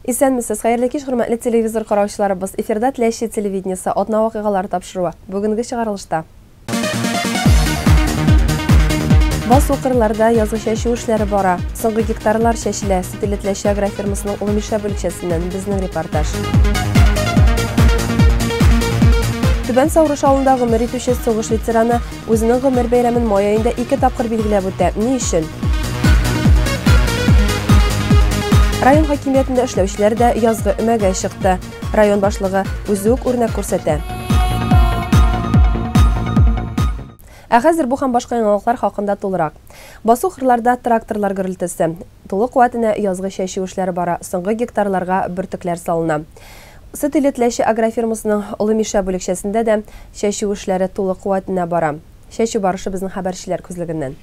Исәнмесез, хәерле кич, хөрмәтле телевизор караучыларыбыз. Эфирда Теләче телевидениесе атна вакыйгалары тапшыруы. Бүгенге чыгарылышта. Басу кырларда язгы чәчү эшләре бара. Соңгы гектарлар чәчелә. Сөтеле Теләче агрофирмасының Олы Мишә бүлекчәсеннән безнең репортаж. Түбән Саурыш авылында гомер итүче сугыш ветераны үзенең гомер бәйрәмен май аенда 2 тапкыр билгеләп үтә. Ни өчен? Район хакимиятендә эшләүчеләр дә язгы өмәгә чыкты. Район башлыгы үзе үк үрнәк күрсәтә. Ә хәзер бу һәм башка яңалыклар хакында тулырак. Басу кырларда тракторлар гөрелтесе. Тулы куәтенә язгы чәчү эшләре бара. Соңгы гектарларга бөртекләр салына. Сөт иле Теләче агрофирмасының Олы Мишә бүлекчәсендә дә чәчү эшләре тулы куәтенә бара. Чәчү барышы безнең хәбәрчеләр күзлегеннән.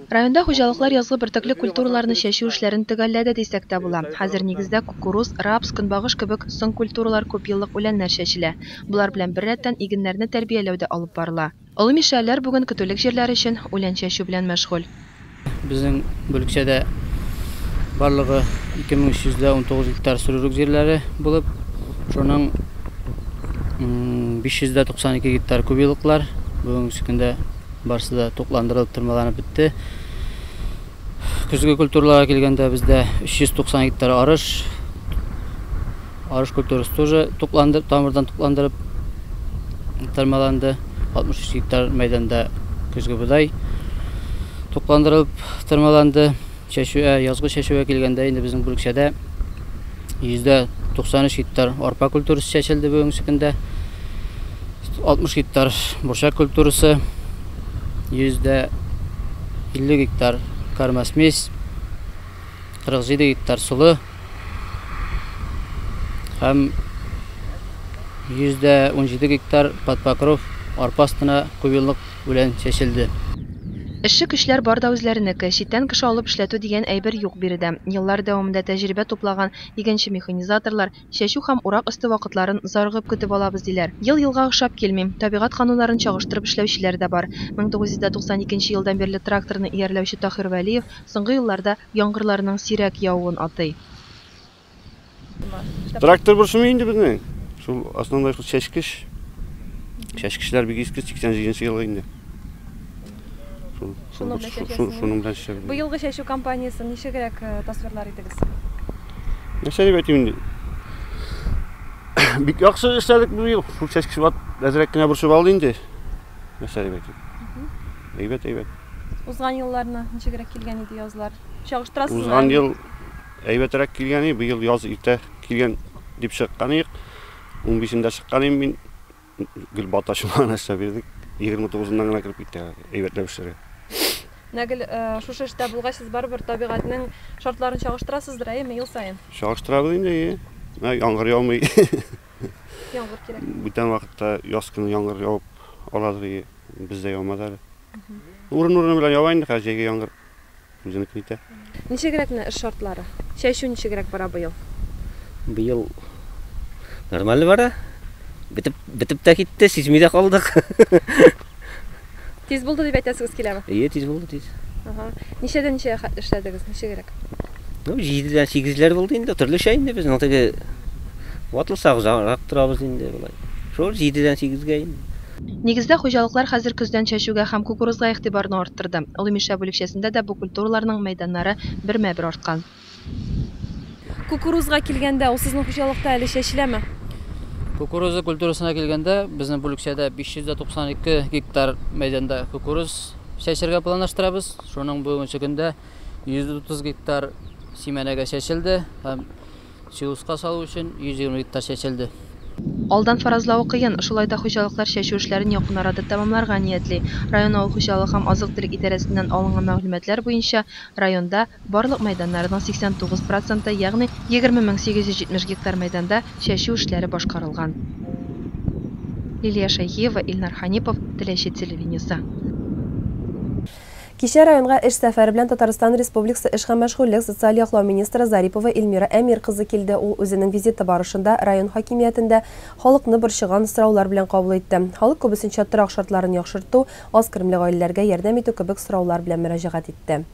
Районда хуҗалыклар язгы бөртекле культураларны чәчү эшләрен төгәлләде дисәк тә була. Хәзер нигездә кукуруз, рапс, көнбагыш кебек соң культуралар күпьеллык үләннәр чәчелә. Болар белән беррәттән игеннәрне тәрбияләү дә алып барыла. Олы Мишәләр бүген көтүлек җирләр өчен үлән чәчү белән мәшгуль. Безнең бүлекчәдә барлыгы 2319 гектар сөрүлек җирләре булып, шуның 592 гектар күпьеллыклар бүгенге көндә барысы да тукландырылып, тырмаланып бетте. Көзге культураларга килгәндә бездә 390 гектар арыш. Арыш культурасы тоже тукландырып, тамырдан тукландырып тырмаланды. 63 гектар мәйданда көзге бодай тукландырылып тырмаланды. Чәчүгә, язгы чәчүгә килгәндә инде безнең бүлекчәдә 193 гектар арпа культурасы чәчелде бүгенге көндә. 60 гектар борчак культурасы, 150 гектар кармасмесь, 47 гектар солы һәм 117 гектар подпокров арпа астына күпьеллык үлән чәчелде. Эшче көчләр бар да үзләренеке, читтән кеше алып эшләтү дигән әйбер юк биредә. Еллар дәвамында тәҗрибә туплаган игенче механизаторлар чәчү һәм урак өсте вакытларын зарыгып көтеп алабыз диләр. Ел-елга охшап килми. Табигать кануннарын чагыштырып эшләүчеләр дә бар. 1992 елдан бирле тракторны иярләүче Таһир Вәлиев соңгы елларда яңгырларның сирәк явуын атый. Трактор борчымый инде безнең. Шул основной шул чәчкеч. Чәчкечләр бик иске, 87 елгы инде. Шуның белән чәчәбез. Быелгы чәчү кампаниясен ничегрәк тасвирлар идегез? Нәрсә дип әйтим инде? Бик яхшы эшләдек быел. Шул чәчкеч ват әзрәк кенә борчып алды инде. Нәрсә дип әйтим? Әйбәт, әйбәт. Узган елларны ничегрәк килгән иде язлар? Чагыштырасызмы? Узган ел әйбәтрәк килгән иде, быел яз иртә килгән дип чыккан идек. 15-ндә чыккан идем мин. Гел бата чумаган эшләп бирдек. 29-ннан гына кереп китте әйбәтләп эшләргә. Нәгел шушы эштә булгач, сез барыбер табигатьнең шартларын чагыштырасыздыр, әйеме, ел саен? Чагыштырабыз инде, әйе. Менә яңгыр яумый. Яңгыр кирәк. Бүтән вакытта яз көне яңгыр явып аладыр, әйе. Бездә яумады әле. Урын-урыны белән ява инде, хәзер җәйге яңгыр үзенекен итә. Ничегрәк менә эш шартлары? Чәчү ничегрәк бара быел? Быел нормально бара. Бетеп тә китте, сизми дә калдык. Тиз булды дип әйтәсегез киләме? Әйе, тиз булды, тиз. Ага. Ничәдән ничәгә хәтле эшләдегез? Ничегрәк? Ну, 7-дән 8-ләр булды инде, төрлечә инде безнең теге ватылсак озаграк торабыз инде болай. Шул 7-дән 8-гә инде. Нигездә хуҗалыклар хәзер көздән чәчүгә һәм кукурузга игътибарны арттырды. Олы Мишә бүлекчәсендә дә бу культураларның мәйданнары бермә-бер арткан. Кукурузга килгәндә, ул сезнең хуҗалыкта әле чәчеләме? Кукуруза культурасына килгәндә, безнең бүлекчәдә 592 гектар мәйданда кукуруз чәчергә планлаштырабыз. Шуның бүгенге көндә 130 гектар симәнәгә чәчелде һәм силоска салу өчен 120 гектар чәчелде. Алдан фаразлавы кыен, шулай да хуҗалыклар чәчү эшләрен якын арада тәмамларга ниятли. Район авыл хуҗалыгы һәм азык-төлек идарәсеннән алынган мәгълүматлар буенча районда барлык мәйданнарның 89%, ягъни 20870 гектар мәйданда чәчү эшләре башкарылган. Лилия Шәйхиева, Илнар Ханипов, Теләче телевидениесе. Кичә районга эш сәфәре белән Татарстан Республикасы эш һәм мәшгульлек социаль яклау министры Зарипова Эльмира Әмир кызы килде. Ул үзенең визиты барышында район хакимиятендә халыкны борчыган сораулар белән кабул итте. Халык күбесенчә торак шартларын яхшырту, аз керемле гаиләләргә ярдәм итү кебек сораулар белән мөрәҗәгать итте.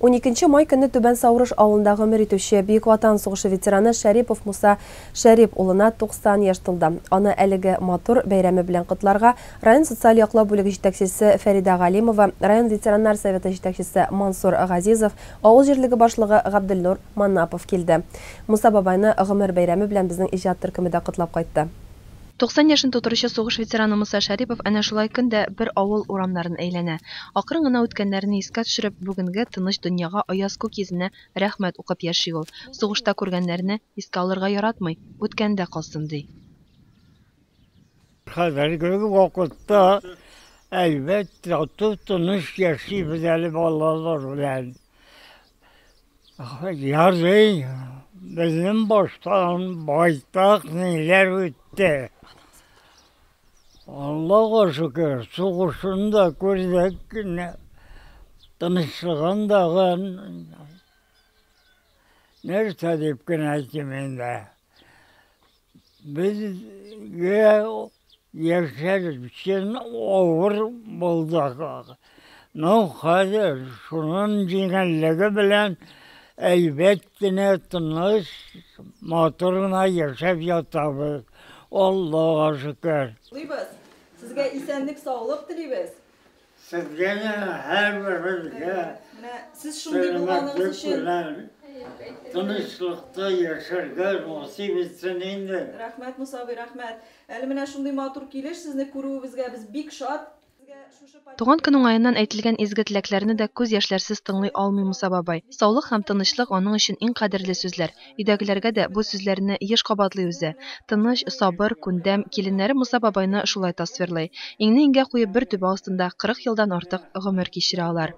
12 май көнне Түбән Саурыш авылында гомер итүче Бөек Ватан сугышы ветераны Шәрипов Муса Шәрип улына 90 яшь тулды. Аны әлеге матур бәйрәме белән котларга район социаль яклау бүлеге җитәкчесе Фәридә Галимова, район ветераннар советы җитәкчесе Мансур Газизов, авыл җирлеге башлыгы Габделнур Манапов килде. Муса бабайны гомер бәйрәме белән безнең иҗат төркеме дә котлап кайтты. 90 яшен тутыручы сугыш ветераны Муса Шәрипов әнә шулай көн дә бер авыл урамнарын әйләнә. Акрын гына үткәннәрне искә төшереп, бүгенге тыныч дөньяга аяз күк йөзенә рәхмәт укып яши ул. Сугышта күргәннәрне искә алырга яратмый, үткәндә калсын ди. Хәзерге вакытта әйбәт, тату, тыныч яшибез әле балалар белән. Ярый, безнең баштан байтак ниләр үтте. Аллага шөкер, сугышын да күрдек, тынычлыгын да нәрсә дип кенә әйтим инде. Безгә яшәр өчен авыр булды. Но хәзер шуның җиңеллеге белән әйбәт кенә, тыныч, матур гына яшәп ятабыз. Аллага шөкер. Сезгә исәнлек, саулык телибез. Сезгә дә, һәрберебезгә. Менә сез шундый булганыгыз өчен тынычлыкта яшәргә насыйп итсен инде. Рәхмәт, Муса абый, рәхмәт. Әле менә шундый матур килеш сезне күрүебезгә без бик шат. Туган көн уңаеннан әйтелгән изге теләкләрне дә күз яшьләрсез тыңлый алмый Муса бабай. Саулык һәм тынычлык аның өчен иң кадерле сүзләр. Өйдәгеләргә дә бу сүзләрне еш кабатлый үзе. Тыныч, сабыр, күндәм киленнәре Муса бабайны шулай тасвирлый. Иңне иңгә куеп бер түбә астында 40 елдан артык гомер кичерә алар.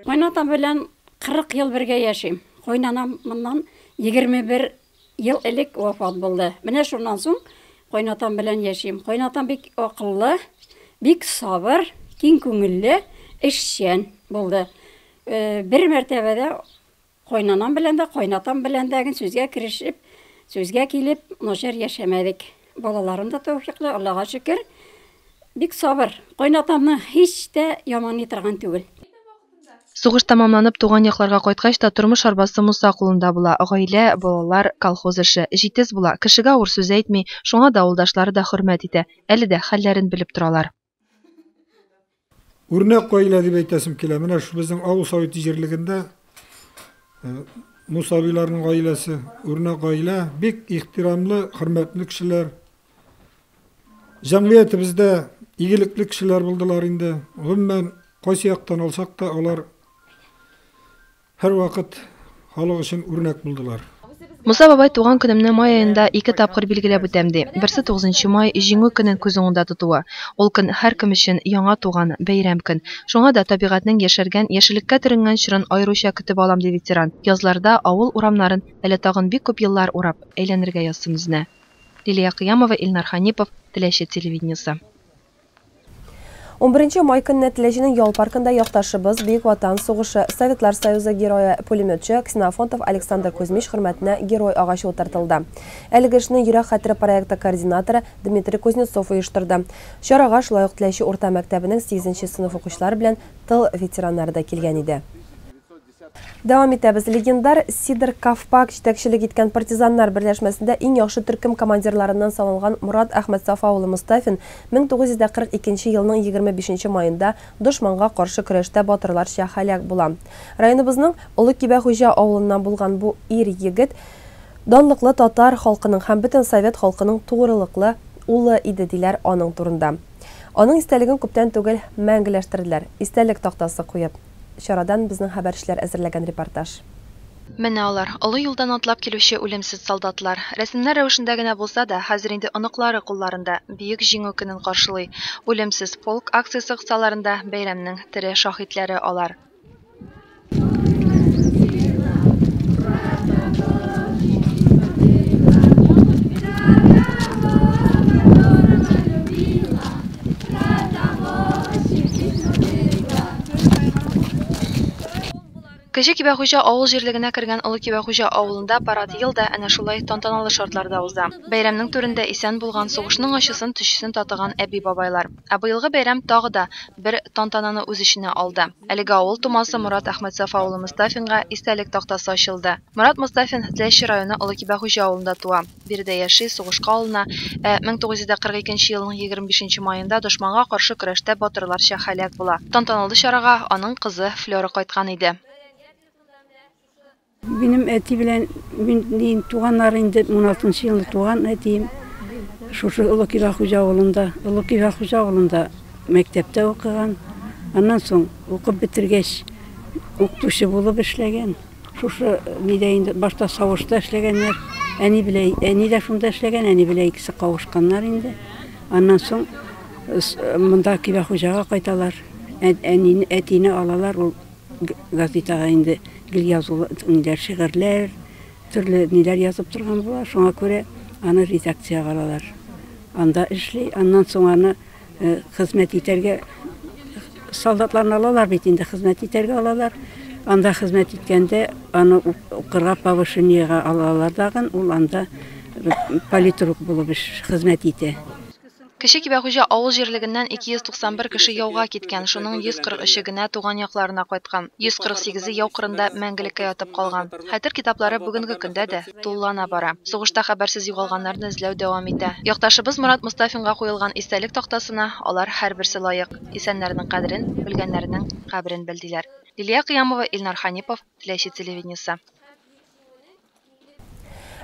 Кайнатам белән 40 ел бергә яшим. Кайнанам моннан 21 ел элек вафат булды. Менә шуннан соң кайнатам белән яшим. Кайнатам бик акыллы, бик сабыр, киң күңелле, эшчән булды. Бер мәртәбәдә кайнанам белән дә, кайнатам белән дә сүзгә керешеп, сүзгә килеп, начар яшәмәдек. Балаларым да тәүфиклы, Аллага шөкер. Бик сабыр. Кайнатамны һич тә яманлый торган түгел. Сугыш тәмамланып туган якларга кайткач та тормыш арбасы Муса кулында була. Гаилә, балалар, колхоз эше. Җитез була, кешегә авыр сүз әйтми, шуңа да авылдашлары да хөрмәт итә. Әле дә хәлләрен белеп торалар. Үрнәк гаилә дип әйтәсем килә. Менә шу безнең авыл советы җирлегендә Муса абыйларның гаиләсе, үрнәк гаилә, бик ихтирамлы, хөрмәтле кешеләр. Җәмгыятебездә игелекле кешеләр булдылар инде. Гомумән, кайсы яктан алсак та, алар һәр вакыт халык өчен үрнәк булдылар. Муса бабай туган көнемне май аенда 2 тапкыр билгеләп үтәм ди. Берсе 9 май җиңү көнен күз уңында тотуы. Ул көн һәркем өчен яңа туган бәйрәм көн. Шуңа да табигатьнең яшәргән, яшеллеккә төренгән чорын аеруча көтеп алам ди ветеран. Язларда авыл урамнарын әле тагын бик күп еллар урап әйләнергә язсын үзенә. Лилия Кыямова, Илнар Ханипов, Теләче телевидениесе. 11 май көнне Теләченең ял паркында якташыбыз Бөек Ватан сугышы, Советлар Союзы герое пулеметчы Ксенофонтов Александр Кузьмич хөрмәтенә герой агачы утыртылды. Әлеге эшне Йөрәк хәтере проекты координаторы Дмитрий Кузнецов оештырды. Чарага шулай ук Теләче урта мәктәбенең 8 сыйныф укучылары белән тыл ветераннары да килгән иде. Дәвам итәбез. Легендар Сидор Ковпак җитәкчелек иткән партизаннар берләшмәсендә иң яхшы төркем командирларыннан саналган Мурат Әхмәтсафа улы Мустафин 1942 елның 25 маенда дошманга каршы көрәштә батырларча һәлак була. Районыбызның Олы Кибәхуҗа авылыннан булган бу ир егет данлыклы татар халкының һәм бөтен совет халкының тугрылыклы улы иде диләр аның турында. Аның истәлеген күптән түгел мәңгеләштерделәр, истәлек тактасы куеп. Чарадан безнең хәбәрчеләр әзерләгән репортаж. Менә алар, олы юлдан атлап килүче үлемсез солдатлар. Рәсемнәр рәвешендә генә булса да, хәзер инде оныклары кулларында Бөек Җиңү көнен каршылый. Үлемсез полк акциясе кысаларында бәйрәмнең тере шаһитләре алар. Кече Кибәхуҗа авыл җирлегенә кергән Олы Кибәхуҗа авылында парад ел да әнә шулай тантаналы шартларда уза. Бәйрәмнең түрендә исән булган, сугышның ачысын-төчесен татыган әби-бабайлар. Ә быелгы бәйрәм тагы да бер тантананы үз эченә алды. Әлеге авыл тумасы Морат Әхмәтсафа улы Мостафинга истәлек тактасы ачылды. Морат Мостафин Теләче районы Олы Кибәхуҗа авылында туа. Биредә яши, сугышка алына, ә 1942 нче елның 25 нче маенда дошманга каршы көрәштә батырларча һәлак була. Тантаналы чарага аның кызы Флера кайткан иде. Минем әти белән мин туганнар инде, уналтынчы елны туган әтием. Шушы Олы Кибәхуҗа авылында, Олы Кибәхуҗа авылында мәктәптә укыган. Аннан соң укып бетергәч, укытучы булып эшләгән. Шушы нидә инде башта савышта эшләгәннәр. Әни белән әни дә шунда эшләгән, әни белән икесе кавышканнар инде. Аннан соң монда Кибәхуҗага кайталар. Әнине, әтине алалар, ул газетага инде гел язулы ниләр, шигырьләр, төрле ниләр язып торган була. Шуңа күрә аны редакциягә алалар. Анда эшли, аннан соң аны Хезмәт итәргә солдатларны алалар бит инде, хезмәт итәргә алалар. Анда хезмәт иткәндә аны укырга повышениега алалар дагын, ул анда политрук булып эш хезмәт итә. Кече Кибәхуҗа авыл җирлегеннән 291 кеше яуга киткән, шуның 143-е генә туган якларына кайткан. 148-е яу кырында мәңгелеккә ятып калган. Хәтер китаплары бүгенге көндә дә тулылана бара. Сугышта хәбәрсез югалганнарны эзләү дәвам итә. Якташыбыз Морат Мостафинга куелган истәлек тактасына алар һәрберсе лаек. Исәннәрнең кадерен, үлгәннәрнең каберен бел, диләр. Лилия Кыямова, Илнар Ханипов, Теләче телевидениесе.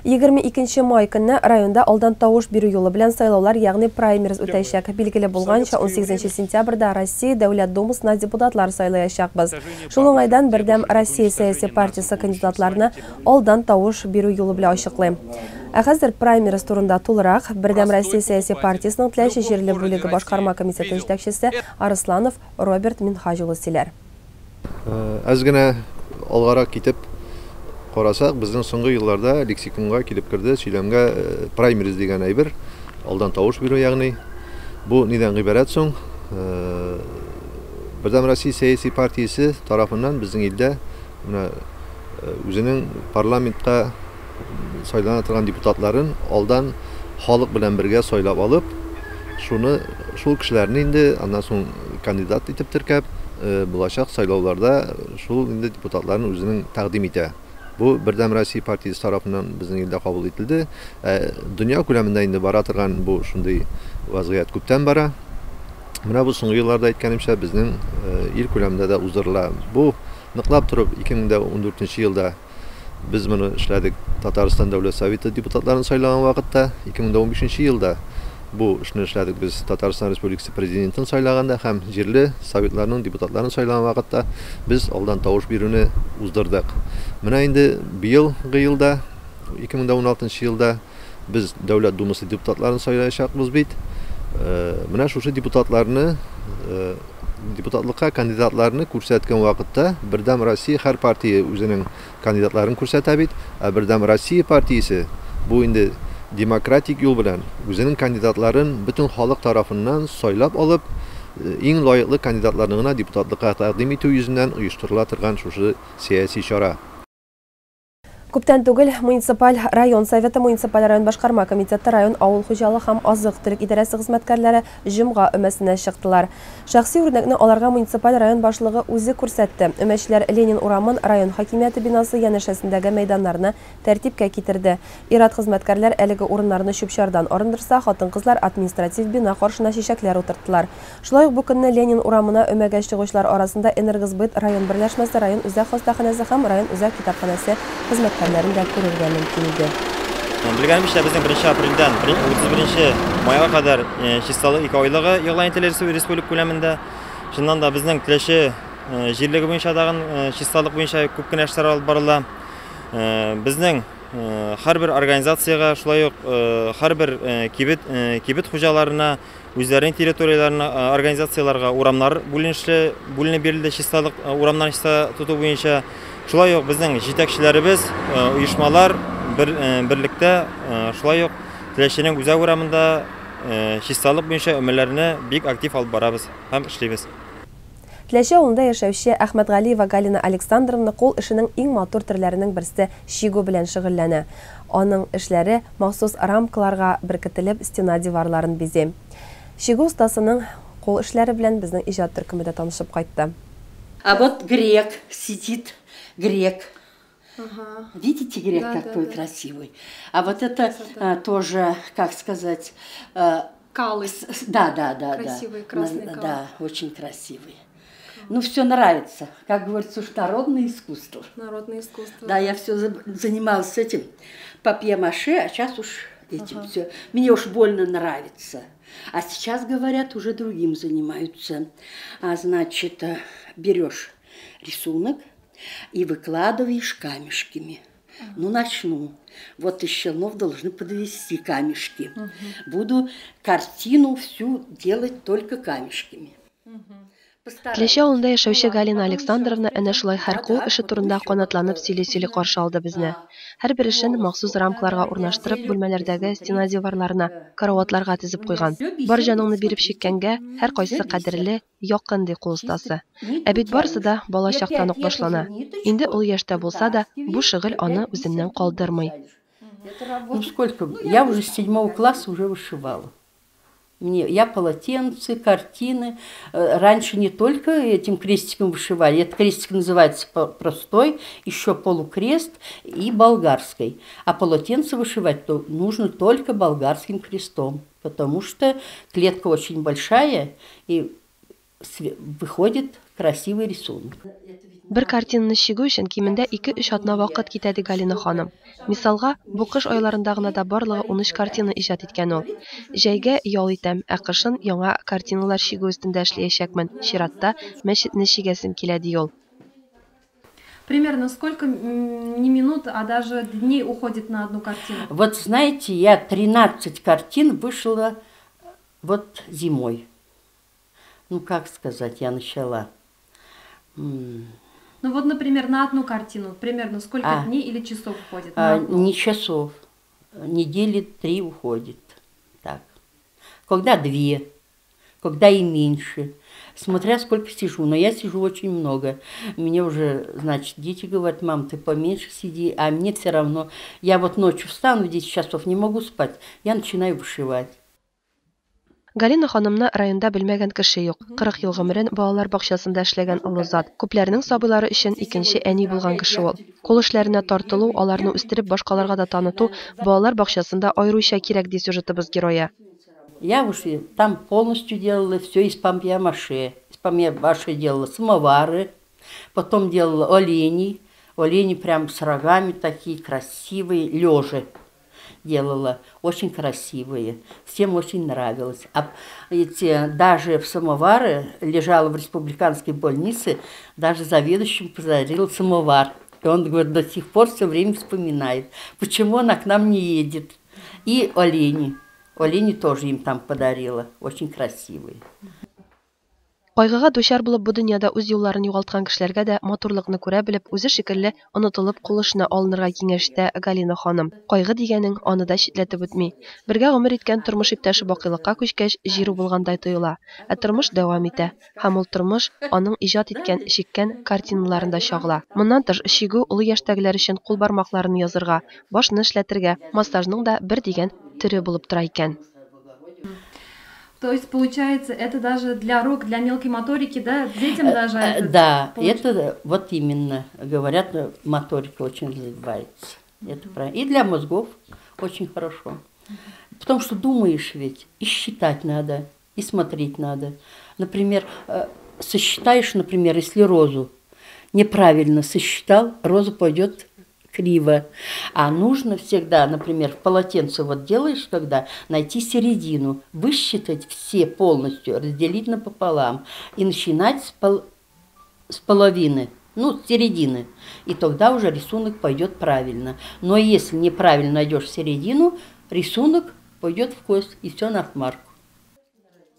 22 май көнне районда алдан тавыш бирү юлы белән сайлаулар, ягъни праймериз үтәчәк. Билгеле булганча, 18 сентябрьдә Россия Дәүләт Думасына депутатлар сайлаячакбыз. Шул уңайдан Бердәм Россия сәяси партиясе кандидатларны алдан тавыш бирү юлы белән ачыклый. Ә хәзер праймериз турында тулырак Бердәм Россия сәяси партиясенең Теләче җирле бүлеге башкарма комитеты җитәкчесе Арысланов Роберт Минһаҗ улы сөйләр. Әз генә алгарак китеп карасак, безнең соңгы елларда лексиконга килеп керде сөйләмгә праймериз дигән әйбер, алдан тавыш бирү ягъни. Бу нидән гыйбарәт соң? Бердәм Россия сәяси партиясе тарафыннан безнең илдә менә үзенең парламентка сайлана торган депутатларын алдан халык белән бергә сайлап алып, шуны шул кешеләрне инде аннан соң кандидат итеп теркәп, булачак сайлауларда шул инде депутатларын үзенең тәкъдим итә. Бу Бердәм Россия партиясе тарафыннан безнең илдә кабул ителде. Ә дөнья күләмендә инде бара торган бу шундый вазгыять күптән бара. Менә бу соңгы елларда әйткәнемчә, безнең ил күләмендә дә уздырыла. Бу ныклап торып 2014 елда без моны эшләдек Татарстан Дәүләт Советы депутатларын сайлаган вакытта, 2015 елда бу эшне эшләдек без Татарстан Республикасы Президентын сайлаганда һәм җирле советларның депутатларын сайлаган вакытта без алдан тавыш бирүне уздырдык. Менә инде быелгы елда, 2016 елда без Дәүләт Думасы депутатларын сайлаячакбыз бит. Менә шушы депутатларны депутатлыкка кандидатларны күрсәткән вакытта Бердәм Россия һәр партия үзенең кандидатларын күрсәтә бит, ә Бердәм Россия партиясе бу инде демократик юл белән үзенең кандидатларын бөтен халык тарафыннан сайлап алып, иң лаеклы кандидатларны гына депутатлыкка тәкъдим итү йөзеннән оештырыла торган шушы сәяси чара. Күптән түгел муниципаль район советы, муниципаль район башкарма комитеты, район авыл хуҗалыгы һәм азык-төлек идарәсе хезмәткәрләре җомга өмәсенә чыктылар. Шәхси үрнәкне аларга муниципаль район башлыгы үзе күрсәтте. Өмәчеләр Ленин урамын, район хакимияте бинасы янәшәсендәге мәйданнарны тәртипкә китерде. Ир-ат хезмәткәрләр әлеге урыннарны чүп-чардан арындырса, хатын-кызлар административ бина каршына чәчәкләр утырттылар. Шулай ук бу көнне Ленин урамына өмәгә чыгучылар арасында Энергосбыт район берләшмәсе, район үзәк хастаханәсе һәм район үзәк китапханәсе хезмәткәрләрен дә күрергә мөмкин иде. Белгәнебезчә, безнең 1 апрельдән 31 майга кадәр чисталык икеайлыгы игълан ителә республика күләмендә. Чыннан да безнең Теләче җирлеге буенча тагын чисталык буенча күп кенә эшләр алып барыла. Безнең һәрбер организациягә, шулай ук һәрбер кибет, кибет хуҗаларына, үзләренең территорияләренә, организацияләргә урамнар бүленешле, бүленеп бирелде чисталык, урамнарны чиста тоту буенча. Шулай ук безнең җитәкчеләребез, оешмалар бер, берлектә шулай ук Теләченең үзәк урамында чисталык буенча өмәләрне бик актив алып барабыз һәм эшлибез. Теләче авылында яшәүче Әхмәтгалиева Галина Александровна кул эшенең иң матур төрләренең берсе чигү белән шөгыльләнә. Аның эшләре махсус рамкаларга беркетелеп стена диварларын бизи. Чигү остасының кул эшләре белән безнең иҗат төркеме дә танышып кайтты. А вот грек сидит, грек. Ага. Видите, грек да, какой да, красивый. А вот это тоже, как сказать... Калы. Да. Красивый, красный калы. Да, очень красивый. Ну, все нравится. Как говорится, уж народное искусство. Народное искусство. Да, я все занималась этим папье-маше, а сейчас уж этим все. Мне уж больно нравится. А сейчас, говорят, уже другим занимаются. А значит, берешь рисунок и выкладываешь камешками. Ну, начну. Вот из челнов должны подвести камешки. Буду картину всю делать только камешками. Теләче авылында яшәүче Галина Александровна әнә шулай һәр кул эше турында канатланып сөйли-сөйли каршы алды безне. Һәрбер эшен махсус рамкаларга урнаштырып, бүлмәләрдәге стена диварларына, караватларга тезеп куйган. Бар җаныңны биреп чиккәнгә, һәркайсы кадерле, якын, ди кул остасы. Ә бит барысы да бала чактан ук башлана. Инде олы яшьтә булса да, бу шөгыль аны үзеннән калдырмый. Ну сколько? Я уже с 7 класса уже вышивала. Мне, я полотенцы, картины. Раньше не только этим крестиком вышивали. Этот крестик называется простой, еще полукрест и болгарской. А полотенце вышивать то нужно только болгарским крестом, потому что клетка очень большая и выходит красивый рисунок. Бер картинаны чигү өчен кимендә 2-3 атна вакыт китә, ди Галина ханым. Мисалга, бу кыш айларында гына да барлыгы 13 картина иҗат иткән ул. Җәйгә ял итәм, ә кышын яңа картиналар чигү өстендә эшләячәкмен. Чиратта мәчетне чигәсем килә, ди ул. Примерно сколько не минут, а даже дней уходит на одну картину? Вот знаете, я 13 картин вышила вот зимой. Ну, как сказать, я начала. Ну вот, например, на одну картину примерно сколько дней или часов уходит? Не часов, недели 3 уходит. Так. Когда 2, когда и меньше, смотря сколько сижу. Но я сижу очень много. Мне уже, значит, дети говорят: мам, ты поменьше сиди, а мне все равно. Я вот ночью встану в 10 часов, не могу спать, я начинаю вышивать. Галина ханымны районда белмәгән кеше юк. 40 ел гомерен балалар бакчасында эшләгән олы зат. Күпләрнең сабыйлары өчен икенче әни булган кеше ул. Кул эшләренә тартылу, аларны үстереп башкаларга да таныту балалар бакчасында аеруча кирәк, ди сюжетыбыз герое. Я уж там полностью делала все из папье-маше. Из папье-маше делала самовары, потом делала оленей. Олени прям с рогами такие красивые, лежа делала, очень красивые, всем очень нравилось. А эти, даже в самовары лежала в республиканской больнице, даже заведующим подарил самовар. И он говорит, до сих пор все время вспоминает, почему она к нам не едет. И олени. Олени тоже им там подарила, очень красивые. Кайгыга дучар булып бу дөньяда үз юлларын югалткан кешеләргә дә матурлыкны күрә белеп, үзе шикелле онытылып кул эшенә алынырга киңәш итә Галина ханым. Кайгы дигәнең аны да читләтеп үтми. Бергә гомер иткән тормыш иптәше бакыйлыкка күчкәч, җир убылгандай тоела. Ә тормыш дәвам итә. Һәм ул тормыш аның иҗат иткән, чиккән картиналарында чагыла. Моннан тыш, чигү олы яшьтәгеләр өчен кул бармакларын язырга, башны эшләтергә, массажның да бер дигән төре булып тора икән. То есть, получается, это даже для рук, для мелкой моторики, да, детям даже? Это да, это вот именно, говорят, моторика очень развивается. Это правильно. И для мозгов очень хорошо. Потому что думаешь ведь, и считать надо, и смотреть надо. Например, сосчитаешь, например, если розу неправильно сосчитал, роза пойдет криво. А нужно всегда, например, в полотенце вот делаешь, когда найти середину, высчитать все полностью, разделить напополам и начинать с половины, ну, с середины. И тогда уже рисунок пойдет правильно. Но если неправильно найдешь середину, рисунок пойдет в кость, и все на отмарку.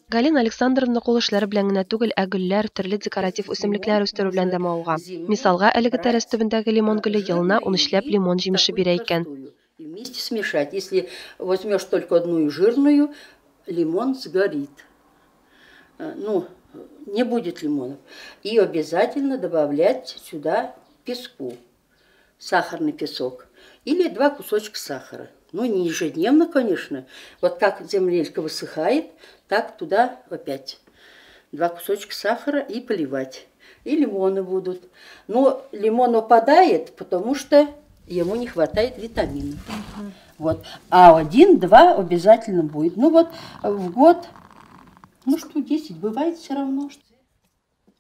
Галина Александровна кул эшләре белән генә түгел, ә гөлләр, төрле декоратив үсемлекләр үстерү белән дә мавыга. Мисалга, әлеге тәрәз төбендәге лимон гөле елына 13ләп лимон җимеше бирә икән. Вместе смешать. Если возьмешь только одну жирную, лимон сгорит. Ну, Не будет лимонов. И обязательно добавлять сюда песку, сахарный песок. Или 2 кусочка сахара. Ну, не ежедневно, конечно. Вот как землелька высыхает, так туда опять 2 кусочка сахара и поливать. И лимоны будут. Но лимон опадает, потому что ему не хватает витаминов. Вот. А 1-2 обязательно будет. Ну вот в год, ну что, 10 бывает все равно.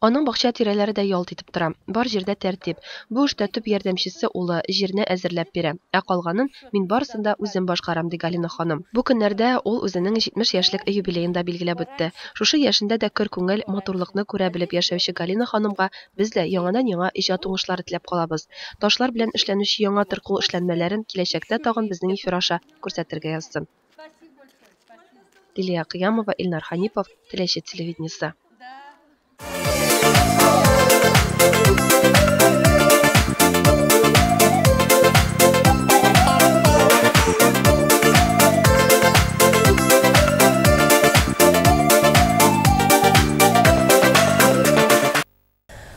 Аның бакча тирәләре дә ялт итеп тора. Бар җирдә тәртип. Бу эштә төп ярдәмчесе улы җирне әзерләп бирә. Ә калганын мин барысын да үзем башкарам, ди Галина ханым. Бу көннәрдә ул үзенең 70 яшьлек юбилеен да билгеләп үтте. Шушы яшендә дә көр күңел, матурлыкны күрә белеп яшәүче Галина ханымга без дә яңадан-яңа иҗат уңышлары теләп калабыз. Ташлар белән эшләнүче яңа төр кул эшләнмәләрен киләчәктә тагын безнең эфир аша күрсәтергә язсын. Лилия Кыямова, Илнар Ханипов, Теләче телевидениесе.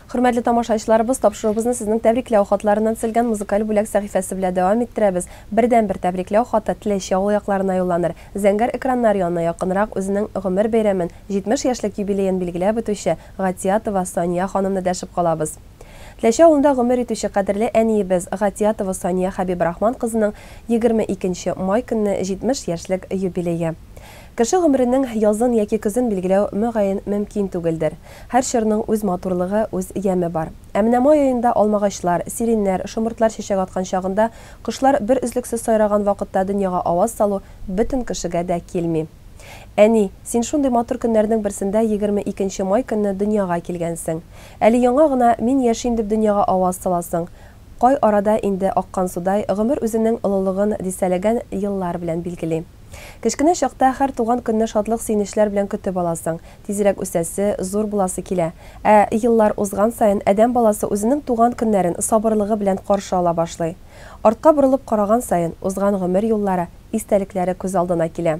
Хөрмәтле тамашачыларыбыз, тапшыруыбызны сезнең тәбрикләү хатларыннан төзелгән музыкаль бүләк сәхифәсе белән дәвам иттерәбез. Бердән-бер тәбрикләү хаты Теләче авыл якларына юлланыр. Зәңгәр экраннар янына якынрак үзенең гомер бәйрәмен, 70 яшьлек юбилеен билгеләп үтүче Гатиятова Сания ханымны дәшеп калабыз. Теләче авылында гомер итүче кадерле әниебез Гатиятова Сания Хәбибрахман кызының 22 май көнне 70 яшьлек юбилее. Кеше гомеренең язын яки көзен билгеләү мөгаен мөмкин түгелдер. Һәр чорның үз матурлыгы, үз яме бар. Ә менә май аенда алмагачлар, сиреннәр, шомыртлар чәчәк аткан чагында, кошлар бер өзлексез сайраган вакытта дөньяга аваз салу бөтен кешегә дә килми. Әни, син шундый матур көннәрнең берсендә 22 май көнне дөньяга килгәнсең. Әле яңа гына мин яшим дип дөньяга аваз саласың. Кай арада инде аккан судай гомер үзенең олылыгын дисәләгән еллар белән билгели. Кечкенә чакта һәр туган көнне шатлык сөенечләр белән көтеп аласың. Тизрәк үсәсе, зур буласы килә. Ә еллар узган саен адәм баласы үзенең туган көннәрен сабырлыгы белән каршы ала башлый. Артка борылып караган саен узган гомер юллары, истәлекләре күз алдына килә.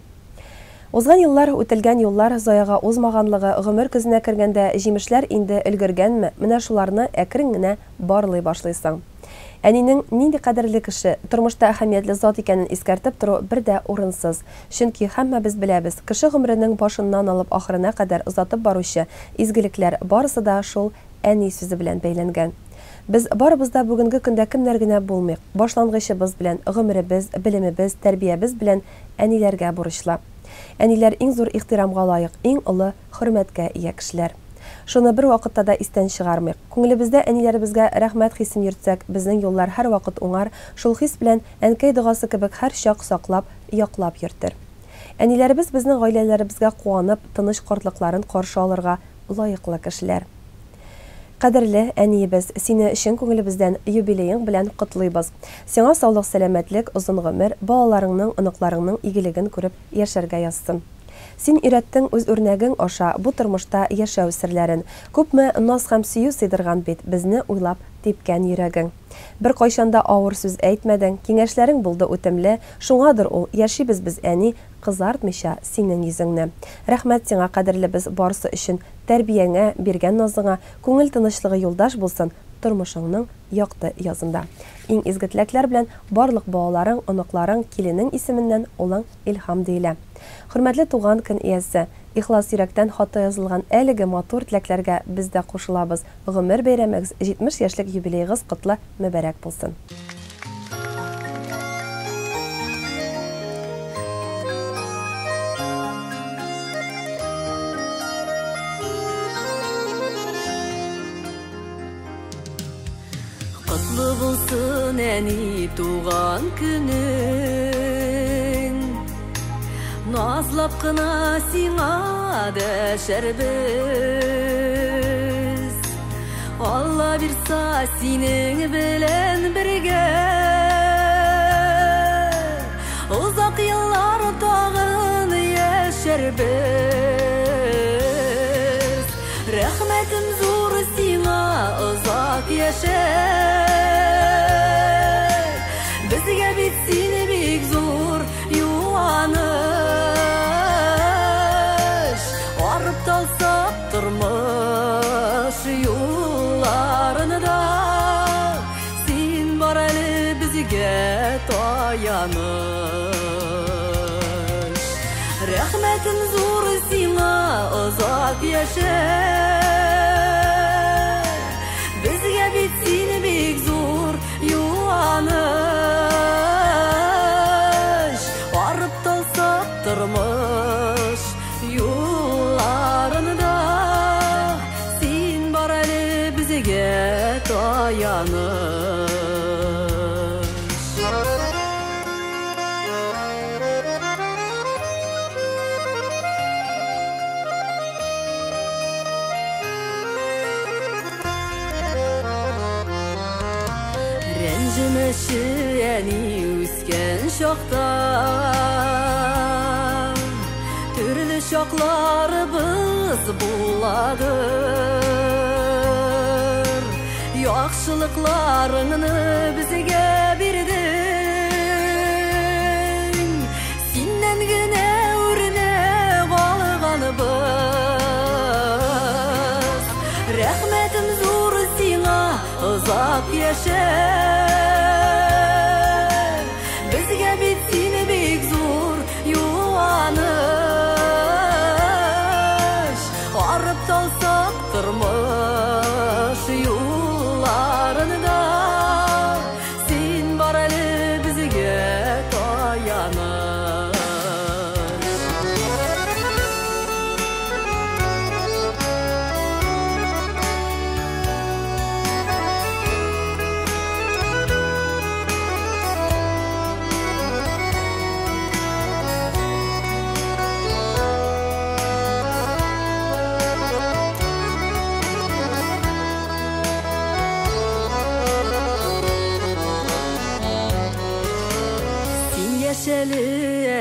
Узган еллар, үтелгән юллар заяга узмаганлыгы, гомер көзенә кергәндә җимешләр инде өлгергәнме, менә шуларны әкрен генә барлый башлыйсың. Әнинең нинди кадерле кеше, тормышта әһәмиятле зат икәнен искәртеп тору бер дә урынсыз. Чөнки һәммәбез беләбез, кеше гомеренең башыннан алып ахырына кадәр озатып баручы изгелекләр барысы да шул әни сүзе белән бәйләнгән. Без барыбыз да бүгенге көндә кемнәр генә булмыйк, башлангычыбыз белән, гомеребез, белемебез, тәрбиябез белән әниләргә бурычлы. Әниләр иң зур ихтирамга лаек, иң олы хөрмәткә ия кешеләр. Шуны бер вакытта да истән чыгармыйк. Күңелебездә әниләребезгә рәхмәт хисен йөртсәк, безнең юллар һәр вакыт уңар, шул хис белән әнкәй догасы кебек һәр чак саклап, яклап йөртер. Әниләребез безнең гаиләләребезгә куанып, тыныч картлыкларын каршы алырга лаеклы кешеләр. Кадерле әниебез, сине чын күңелебездән юбилеең белән котлыйбыз. Сиңа саулык, сәламәтлек, озын гомер, балаларыңның, оныкларыңның игелеген күреп яшәргә язсын. Син өйрәттең үз үрнәгең аша бу тормышта яшәү серләрен. Күпме наз һәм сөю сыйдырган бит безне уйлап типкән йөрәгең. Бер кайчан да авыр сүз әйтмәдең, киңәшләрең булды үтемле, шуңадыр ул яшибез без әни, кызартмыйча синең йөзеңне. Рәхмәт сиңа, кадерлебез, барысы өчен, тәрбияңә, биргән назыңа, күңел тынычлыгы юлдаш булсын тормышыңның якты язында. Иң изге теләкләр белән барлык балаларың, оныкларың, киленең исеменнән улың Илһам диелә. Хөрмәтле туган көн иясе, ихлас йөрәктән хата язылган әлеге матур теләкләргә без дә кушылабыз. Гомер бәйрәмегез, 70 яшьлек юбилеегыз котлы, мөбарәк булсын. Котлы булсын әни туган көнең, назлап кына сиңа дәшәрбез. Алла бирса синең белән бергә озак еллар тагын яшәрбез. Рәхмәтем зур сиңа, озак яшә. Безгә бит сине бик зур юаныш. Арып талсак тормыш безгә таяныч. Рәхмәтем зур сиңа, озак яшә. Безгә бит син бик зур юаныч. Арып талсак тормыш юлларында, син бар әле безгә таяныч. Рәнҗемәче әни үскән чакта, төрле чакларыбыз буладыр. Яхшылыкларыңны безгә бирдең, синнән генә үрнәк алганбыз. Рәхмәтем зур сиңа, озак яшә. Безгә бит син бик зур юаныч. Арып талсак тормыш юлларында, син бар әле безгә таяныч. Син яшәле,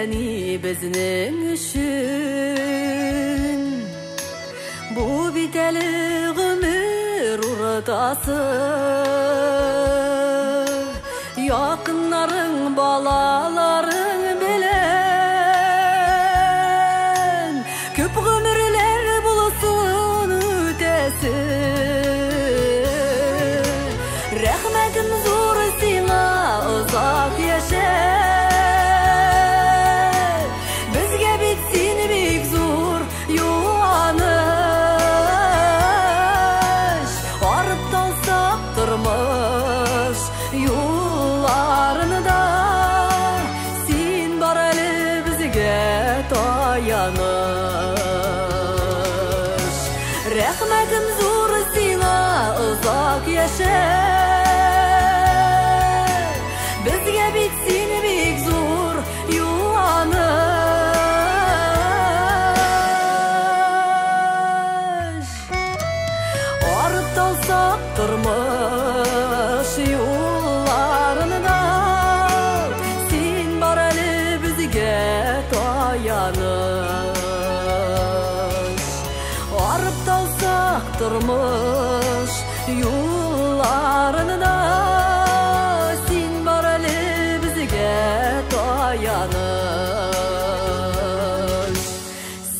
әни, безнең өчен. Бу бит әле гомер уртасы. Якыннарың, балаларың белән күп гомерләр булсын үтәсе. Рәхмәтем зур сиңа, озак яшә. Безгә бит син бик зур юаныч. Арып талсак тормыш юлларында, син бар әле безгә таяныч. Рәхмәтем зур сиңа, озак яшә. Безгә бит син бик зур юаныч. Арып талсак тормыш юлларында, син бар әле безгә таяныч. Арып талсак тормыш юлларында, син бар әле безгә таяныч.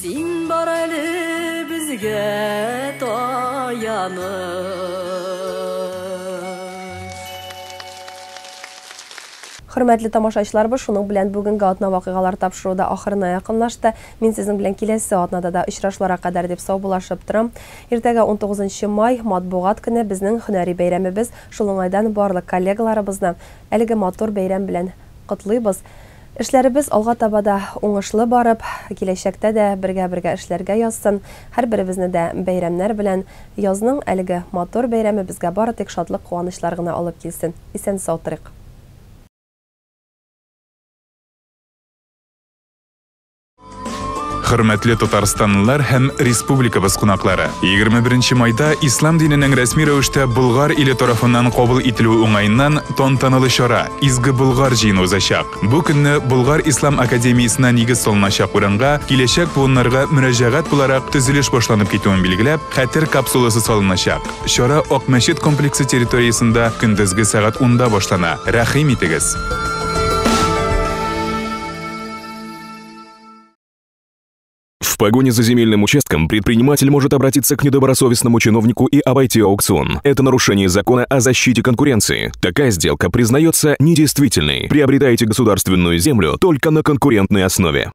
Син бар әле безгә таяныч. Хөрмәтле тамашачыларыбыз, шуның белән бүгенге атна вакыйгалар тапшыруы да ахырына якынлашты. Мин сезнең белән киләсе атнада да очрашуларга кадәр дип саубуллашып торам. Иртәгә 19 май матбугат көне, безнең һөнәри бәйрәмебез. Шул уңайдан барлык коллегаларыбызны әлеге матур бәйрәм белән котлыйбыз. Эшләребез алга таба да уңышлы барып, киләчәктә дә бергә-бергә эшләргә язсын. Һәр беребезне дә бәйрәмнәр белән язның әлеге матур бәйрәме безгә бары тик шатлык, куанычлар гына алып килсен. Исән сау торыйк. Хөрмәтле татарстанлылар һәм республикабыз кунаклары, 21 майда ислам диненең рәсми рәвештә Болгар иле тарафыннан кабул ителүе уңаеннан тантаналы чара Изге Болгар җыены узачак. Бу көнне Болгар Ислам академиясенә нигез салыначак урынга киләчәк буыннарга мөрәҗәгать буларак төзелеш башланып китүен билгеләп, хәтер капсуласы салыначак. Чара Ак мәчет комплексы территориясендә көндезге сәгать 10-да башлана. Рәхим итегез! В В погоне за земельным участком предприниматель может обратиться к недобросовестному чиновнику и обойти аукцион. Это нарушение закона о защите конкуренции. Такая сделка признается недействительной. Приобретайте государственную землю только на конкурентной основе.